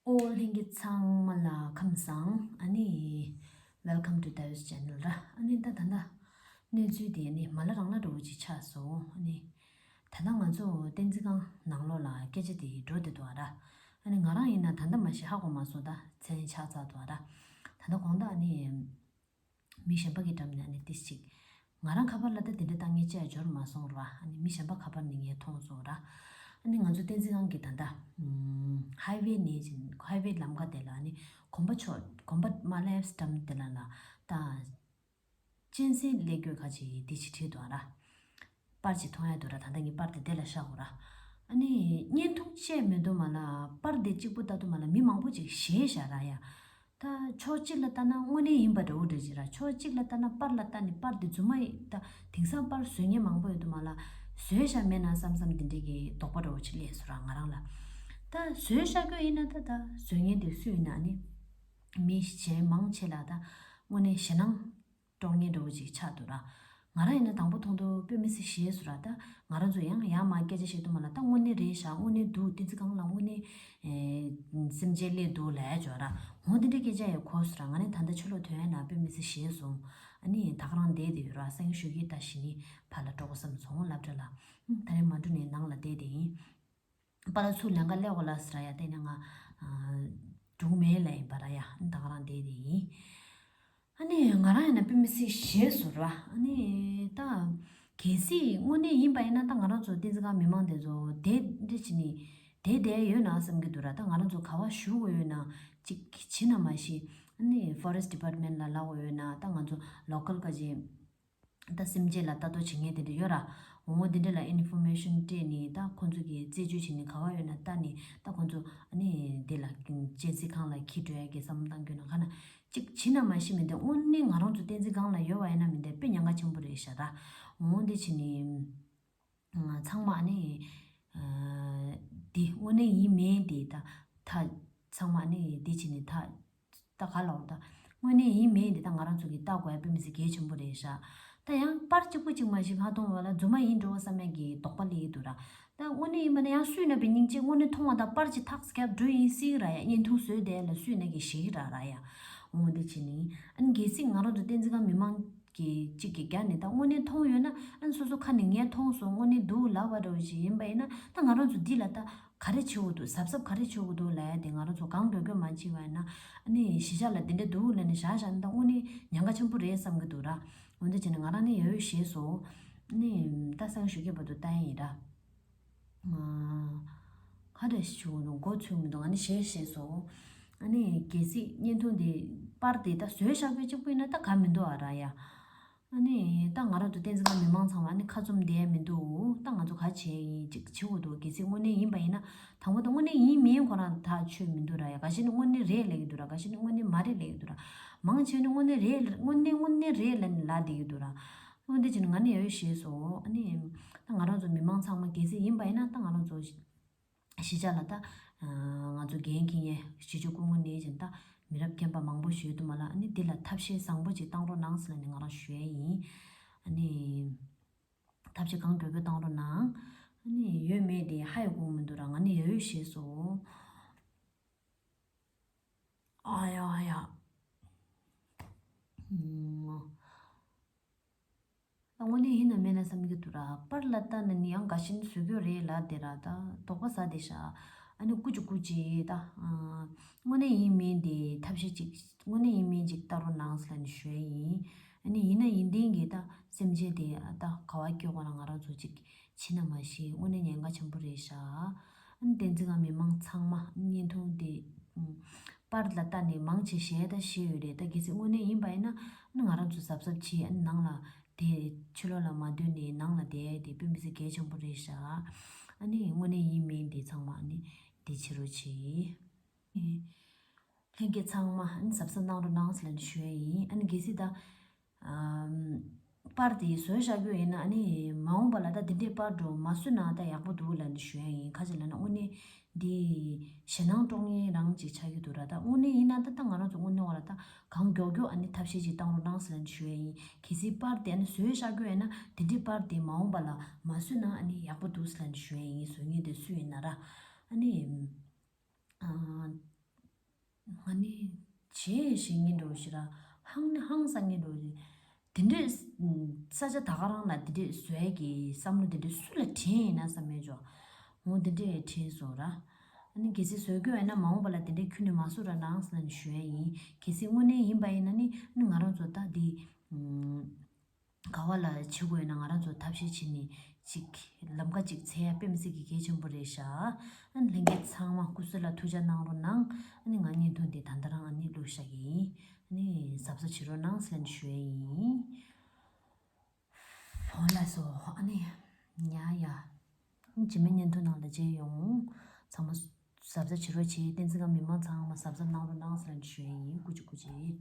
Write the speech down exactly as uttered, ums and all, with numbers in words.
ཨོ་ལྷན་རྒྱས་ཚང་མ་ལ་ཁམས་བཟང་། ཨ་ནི། Welcome to Taoist channel ར། ཨ་ནི་ད་ད་ད། གནས་ཚུལ་དེ་ནི་མ་ལ་རང་ལ་འགྲོ་བོ་ཅིག་ཆགས་སོང་། ཨ་ནི། ད་ལྟ་ང་ཚོ་བསྟན་འཛིན་ཁང་ནང་ལོགས་ལ་སྐད་ཆ་དེ་འགྲོ་བསྡད་འདུག་ཨ་ར། ཨ་ནི་ང་རང་ཡིན་ན་ད་ལྟ་མ་གཞི་ཧ་གོ་མ་སོང་། ད་མཚན་ཆགས་ཚར་འདུག་ཨ་ར། ད་ལྟ་དགོང་དག་ཨ་ནི། མི་གཞན་པ་གི་འགྲམ་ནས་ཨ་ནི་ཏིས་ཅིག་ང་རང་ཁ་པར་ལ་ད་དེ་འདྲ་བཏང་ངེས་ཅི་ཡང་འབྱོར་མ་སོང་ར། ཨ་ནི་མི་གཞན་པ་ཁ་པར་ནས་ངས་མཐོང་སོང་ར། ཨ་ནི་ང་ཚོ་བསྟན་འཛིན་ཁང་གི་ད་ལྟ་ཧའི་ཝེ་ནས་ཅིག་ཧའི་ཝེ་ལམ་ཁ་དེ་ལ་ཨ་ནི་གོམ་པ་ཕྱོགས་གོམ་པ་མ་སླེབས་འགྲམ་དེ་ལ་ལ་ད་གཅན་གཟན་སླེབས་རྒྱུའི་ཁ་ཅིག་དེ་ཅིག་བྲིས་འདུག་ཨ་ར། པར་ཅིག་མཐོང་ཡ་འདུག་ར། ད་ལྟ་ངས་པར་དེ་དེ་ལ་བཞག་གོ་ར། ཨ་ནི་བརྙན་ཐུང་བཅས་མི་འདུག་མ་ལ་པར་དེ་གཅིག་པུ་ལྟ་དུས་མ་ལ་མི་མང་པོ་ཅིག་ཞེད་བཞག་ར་ཡ། ད་ཕྱོགས་གཅིག་ལ་ལྟ་ན་དངོས་གནས་ཡིན་པ་འདྲ་བོ་འདྲ་ཅིག་ར། ཕྱོགས་གཅིག་ལ་ལྟ་ན་པར་ལ་ལྟ་ནི་པར་དེ་རྫུན་མ་ཡིན། ད་དེང་སང་པར་བཟོ་མཁན་མང་པོ་ཡོད་དུས་མ་ལ་བཟོས་བཞག་མེད་ན་བསམ་བསམ་དེ་འདྲས་ཀྱི་དོགས་པ་འདྲ་བོ་ཅིག་སླེབས་སོང་ར་ང་རང་ལ། ད་བཟོས་བཞག་རྒྱུ་ཡིན་ན་ད་ད་བཟོ་མཁན་དེ་སུ་ཡིན་ན་ནི་མི་གཞན་མང་ཆེ་ལ་ད་དངོས་གནས་ཞེད་སྣང་སྤྲོ་ངན་འདྲ་བོ་ཅིག་ཆགས་འདུག་ར། ང་རང་ཡིན་ན་དང་པོ་མཐོང་དུས་དཔེ་མི་སྲིད་ཞེད་སོང་ར། ད་ང་རང་ཚོ་ཡང་ཡང་མ་སྐད་ཆ་བཤད་དུས་མ་ལ་ད་དངོས་གནས་རེད་ཤག་དངོས་གནས་འདུག་བསྟན་འཛིན་ཁང་ལ་དངོས་གནས་ཨེ་སེམས་ཅན་སླེབས་འདུག་ལབ་ཡ་ཅིག་ཡོད་ར། འོ་དེ་འདྲའི་སྐད་ཆ་ཡང་གོ་སོང་ར། ང་ནི་ད་ལྟ་ཕྱི་ལོགས་ཐོན་ཡ་ན་དཔེ་མི་སྲིད་ཞེད་སོང་། ཨ་ནི་ད་ག་རང་བསྡད་དེ་ཡོད་ར། སང་ཞོགས་ཀས་ད་གཞི་ནས་ཕར་ལ་འགྲོ་དགོས་བསམ་སོང་སློབ་གྲྭ་ལ། ཨ་ད་རེས་མ་འགྲོ་ནས་ནང་ལ་བསྡད་དེ་ཡིན། པཱ་ལགས་ཚུར་ལེན་ག་སླེབས་དགོས་ལ་ཟེར་ཡ། དེ་ནས་ང་འགྲོ་གི་མེད་ལབ་ཡིན་པ་ར་ཡ། ད་ག་རང་བསྡད་དེ་ཡིན། ཨ་ནི་ང་རང་ཡིན་ན་དཔེ་མི་སྲིད་ཞེད་སོང་ར། ཨ་ནི་ད་གལ་སྲིད་དངོས་གནས་ཡིན་པ་ཡིན་ན་ད་ང་རང་ཚོ་བསྟན་འཛིན་ཁང་མི་མང་དེ་ཚོ་དེ་འདྲ་བྱས་ནས་བསྡད་བསྡད་ཡོད་ན་བསམ་གྱི་འདུག་ར། ད་ང་རང་ཚོ་ག་པར་བཞུགས་དགོས་ཡོད་ན་ཅིག་བྱས་ན་མ་གཞི། ཨ་ནི་Forest Department ལ་ལབ་དགོས་ཡོད་ན་ད་ང་ཚོ་local ག་ཅིག་ད་སེམས་ཅན་ལ་ལྟ་རྟོག་བྱེད་མཁན་དེ་འདྲ་ཡོད་ར། འོ་དེ་འདྲ་ལ་ཨིན་ཕོར་མེ་ཤན་སྤྲད་ནས་ད་ཁོང་ཚོ་གིས་རྩད་གཅོད་བྱས་ནས་ག་པར་ཡོད་ན་ལྟ་ནས་ད་ཁོང་ཚོ་ཨ་ནི་དེ་ལ་གཅན་གཟན་ཁང་ལ་འཁྱེར་འགྲོ་ཡ་གི་བསམ་བློ་བཏང་གི་ཡོད་ན་ག་ན་ཅིག་བྱས་ན་མ་གཞི་མི་འདུག་དངོས་གནས་ང་རང་ཚོ་བསྟན་འཛིན་ཁང་ལ་ཡོད་པ་ཡིན་ན་མི་འདུག་དཔེ་ཉེན་ཁ་ཆེན་པོ་རེད་ཤག་ར། འོ་དེ་བྱས་ནས་ང་ཚང་མ་ཨ་ནི་དེ་དངོས་གནས་ཡིན་མིན་དེ་ད་ད་ཚང་མ་ཨ་ནི་དེ་བྱས་ནས་ད། ད་ག་ལ་འོང་ད། དངོས་གནས་ཡིན་མིན་དེ་ད་ང་རང་ཚོ་གིས་ལྟ་དགོས་ཡ་དཔེ་མི་སྲིད་གལ་ཆེན་པོ་རེད་ཤག་ད་ཡང་པར་གཅིག་པུ་གཅིག་མ་གཞི་མཐོང་བ་ལ་རྫུན་མ་ཡིན་འགྲོ་བསམ་ཡ་གི་དོགས་པ་སླེབས་ཀྱི་འདུག་ར། ད་དངོས་གནས་ཡིན་པ་ན་ཡང་སུས་ན་པའི་སྙིང་རྗེ་དངོས་གནས་མཐོང་བ་དང་པར་གཅིག་ཐག་སྐྱབས་འགྲོ་ཡིན་སྲིད་ར་ཡ། བརྙན་ཐུང་བཟོས་བསྡད་ལ་སུས་ན་གི་ཞིག་ར་ར་ཡ། འོ་འདི་བྱས་ནི་ཨ་ནི་གལ་སྲིད་ང་རང་ཚོ་བསྟན་འཛིན་ཁང་མི་མང་གི་གཅིག་གི་རྒྱ་ནས་ད་དངོས་གནས་མཐོང་ཡོད་ན་ཨ་ནི་སོ་སོ་ཁ་ནས་ངས་མཐོང་སོང་དངོས་གནས་འདུག་ལབ་པ་འདྲ་བོ་ཞིག་ཡིན་པ་ཡིན་ན་ད་ང་རང་ཚོ་འདི་ལ་ད། ག་རེ་བྱེད་དགོས་འདུག་གཟབ་གཟབ་ག་རེ་བྱེད་དགོས་འདུག་ལབ་ཡ་དེ་ང་རང་ཚོ་གང་མགྱོགས་མགྱོགས་མ་བྱས་པ་ཡིན་ན་ཨ་ནི་གཞིས་ཆགས་ལ་དེ་འདྲ་འདུག་ལབ་ནས་བཞག་བཞག་ན་ད་དངོས་གནས་ཉེན་ཁ་ཆེན་པོ་རེད་བསམ་གྱི་འདུག་ར། འོན་ཏེ་བྱས་ན་ང་རང་ནི་ཡ་ཡོ་ཞེད་སོང་། ཨ་ནི་ད་སང་ཞོགས་ཀས་བར་དུ་ལྟ་ཡ་ཡིན་ར། ག་རེ་བྱེད་དགོས་འདུག་མགོ་ཚོས་མི་འདུག་ང་ནི་ཞེད་ཞེད་སོང་། ཨ་ནི་གལ་སྲིད་བརྙན་ཐུང་དེ་པར་དེ་ད་བཟོས་བཞག་པའི་གཅིག་པུ་ཡིན་ན་ད་ག་མི་འདུག་ཨ་ར་ཡ། ཨ་ནི་ད་ང་རང་ཚོ་བསྟན་འཛིན་ཁང་མི་མང་ཚང་མ་ཨ་ནི་ཁ་བཙུམ་བསྡད་མི་འདུག་ད་ང་ཚོ་ག་བྱས་ཡིན་ཅིག་བྱེད་དགོས་འདུག་གལ་སྲིད་དངོས་གནས་ཡིན་པ་ཡིན་ན་དང་པོ་ད་དངོས་གནས་ཡིན་མིན་ཁོ་རང་ཐག་ཆོད་མི་འདུག་ར་ཡ། འགའ་ཤས་ནི་དངོས་གནས་རེད་ལབ་ཀྱི་འདུག་ར། འགའ་ཤས་ནི་དངོས་གནས་མ་རེད་ལབ་ཀྱི་འདུག་ར། མང་ཆེ་ནི་དངོས་གནས་རེད་ལ་དངོས་གནས་དངོས་གནས་རེད་ལབ་ནས་ལབ་བསྡད་ཀྱི་འདུག་ར། འོན་ཏེ་བྱས་ན་ང་ནི་ཡ་ཡོ་ཞེད་སོང་། ཨ་ནི་ད་ང་རང་ཚོ་མི་མང་ཚང་མ་གལ་སྲིད་ཡིན་པ་ཡིན་ན་ད་ང་རང་ཚོ། གཞིས་ཆགས་ལ་ད་ང་ཚོ་འགན་འཁྱེར་མཁན་གཞིས་བྱེས་སྐུ་ངོ་ནས་ཀྱང་ད་མི་རབས་རྒན་པ་མང་པོ་ཞིག་ཡོད་དུས་མ་ལ་ཨ་ནི་འདི་ལ་ཐབས་ཤེས་བཟང་པོ་ཅིག་བཏང་རོགས་གནང་ཟེར་ལབ་ནས་ང་རང་ཞུ་ཡ་ཡིན། ཨ་ནི་ཐབས་ཤེས་གང་མགྱོགས་མགྱོགས་བཏང་རོགས་གནང་། ཨ་ནི་ཡོད་མེད་དེ་ཧ་ཡང་གོ་མི་འདུག་ར། ང་ནི་ཡ་ཡོ་ཞེད་སོང་། ཨ་ཡ་ཨ་ཡ། དངོས་གནས་ཡིན་ན་མེད་ན་བསམ་གྱི་འདུག་ར། པར་ལ་ལྟ་ན་ནི་ཡང་དགའ་ཞེན་བཟོ་རྒྱུ་རེད་ལ་དེ་ར་ད་དོགས་པ་ཟ་བསྡད་ཤག་ཨ་ནི་སྐུ་མཁྱེན་སྐུ་མཁྱེན་ད། དངོས་གནས་ཡིན་མིན་དེ་ཐབས་ཤེས་ཅིག་དངོས་གནས་ཡིན་མིན་ཅིག་ལྟ་རོགས་གནང་ཟེར་ལབ་ནས་ཞུ་ཡ་ཡིན། ཨ་ནི་ཡིན་ན་ཡིན་དེ་གི་ད་སེམས་ཅན་དེ་ད་ག་བ་སྐྱོ་ག་ན་ང་རང་ཚོ་ཅིག་ཕྱིན་ན་མ་ཤེས་དངོས་གནས་ཉེན་ཁ་ཆེན་པོ་རེད་ཤག་ཨ་ནི་བསྟན་འཛིན་ཁང་མི་མང་ཚང་མ་བརྙན་ཐུང་དེ་པར་ལ་ལྟ་ནས་མང་ཆེ་ཞེད་ད་ཞེད་ཡོད་རེད། ད་གལ་སྲིད་དངོས་གནས་ཡིན་པ་ཡིན་ན་ཨ་ནི་ང་རང་ཚོ་གཟབ་གཟབ་བྱེད། ཨ་ནི་ནང་ལ་དེ་ཕྱི་ལོགས་ལ་མ་སྡོད་ནས་ནང་ལ་བསྡད་དེ་དཔེ་མི་སྲིད་གལ་ཆེན་པོ་རེད་ཤག་ཨ་ནི་དངོས་གནས་ཡིན་མིན་དེ་ཚང་མ་ཨ་ནི་དེ་བྱེད་རོགས་བྱེད། ལྷན་རྒྱས་ཚང་མ་ཨ་ནི་གཟབ་གཟབ་གནང་རོགས་གནང་ཟེར་ལབ་ནས་ཞུ་ཡ་ཡིན། ཨ་ནི་གལ་སྲིད་ད་ཨམ། པར་དེ་བཟོས་བཞག་རྒྱུ་ཡིན་ན་ཨ་ནི་མ་འོངས་པ་ལ་ད་དེ་འདྲའི་པར་འགྲོ་མ་བཟོས་ན་ད་ཡག་པོ་འདུག་ལབ་ནས་ཞུ་ཡ་ཡིན། ཁ་ཅིག་ལབ་ན་དངོས་གནས་འདི་ཞེད་སྣང་སྤྲོ་ངན་རང་ཅིག་ཆགས་ཀྱི་འདུག་ར། ད་དངོས་གནས་ཡིན་ན་ད་ད་ང་རང་ཚོ་དངོས་གནས་བ་ལ་ད་གང་མགྱོགས་མགྱོགས་ཨ་ནི་ཐབས་ཤེས་ཅིག་བཏང་རོགས་གནང་ཟེར་ལབ་ནས་ཞུ་ཡ་ཡིན། གལ་སྲིད་པར་དེ་ཨ་ནི་བཟོས་བཞག་རྒྱུ་ཡིན་ན་དེ་འདྲའི་པར་དེ་མ་འོངས་པ་ལ་མ་བཟོས་ན་ཨ་ནི་ཡག་པོ་འདུག་ཟེར་ལབ་ནས་ཞུ་ཡ་ཡིན། བཟོ་མཁན་དེ་སུ་ཡིན་ན་ར། ཨ་ནི། ཨ། བྱས་ཤེས་ངན་འགྲོ་ཞིག་ར། ཧང་ནི་ཧང་སང་ངན་འགྲོ་ཞིག་དེ་འདྲས་ས་ཆ་ད་ག་རང་ལ་དེ་འདྲས་བཟོ་ཡ་གི་བསམ་བློ་དེ་འདྲས་སུ་ལ་དྲན་ཡིན་ན་བསམ་མེད་ཅོ། འོ་དེ་འདྲས་དྲན་སོང་ར། ཨ་ནི་གལ་སྲིད་བཟོ་རྒྱུ་ཡོད་ན་མ་འོངས་པ་ལ་དེ་འདྲས་ཁྱོན་ནས་མ་བཟོ་ར་ནང་ཟེར་ནས་ཞུ་ཡ་ཡིན། གལ་སྲིད་དངོས་གནས་ཡིན་པ་ཡིན་ན་ནི་ནི་ང་རང་ཚོ་ད་དེ་ག་བ་ལ་བྱེད་དགོས་ཡོད་ན་ང་རང་ཚོ་ཐབས་ཤེས་བྱེད་ནི་ཅིག་ལམ་ཁ་ཅིག་འཚོལ་ཡ་དཔེ་མི་སྲིད་ཀྱི་གལ་ཆེན་པོ་རེད་ཤག་ཨ་ནི་ལྷན་རྒྱས་ཚང་མ་སྐུ་གཟུགས་ལ་ཐུགས་ཅག་གནང་རོགས་གནང་། ཨ་ནི་ང་བརྙན་ཐུང་འདི་ད་ལྟ་རང་ཨ་ནི་བླུགས་བཞག་གི་ཡིན། ཨ་ནི་གཟབ་གཟབ་བྱེད་རོགས་གནང་ཟེར་ནས་ཞུ་ཡ་ཡིན། འོ་ལགས་སོ། ཨ་ནི་ཉ་ཡ། ཨ་ནི་རྗེས་མའི་བརྙན་ཐུང་ནང་ལ་མཇལ་ཡོང་། ཚང་མ་གཟབ་གཟབ་བྱེད་རོགས་བྱེད། བསྟན་འཛིན་སྒང་མི་མང་ཚང་མ་གཟབ་གཟབ་གནང་རོགས་གནང་ཟེར་ནས་ཞུ་ཡ་ཡིན། སྐུ་མཁྱེན་སྐུ་མཁྱེན།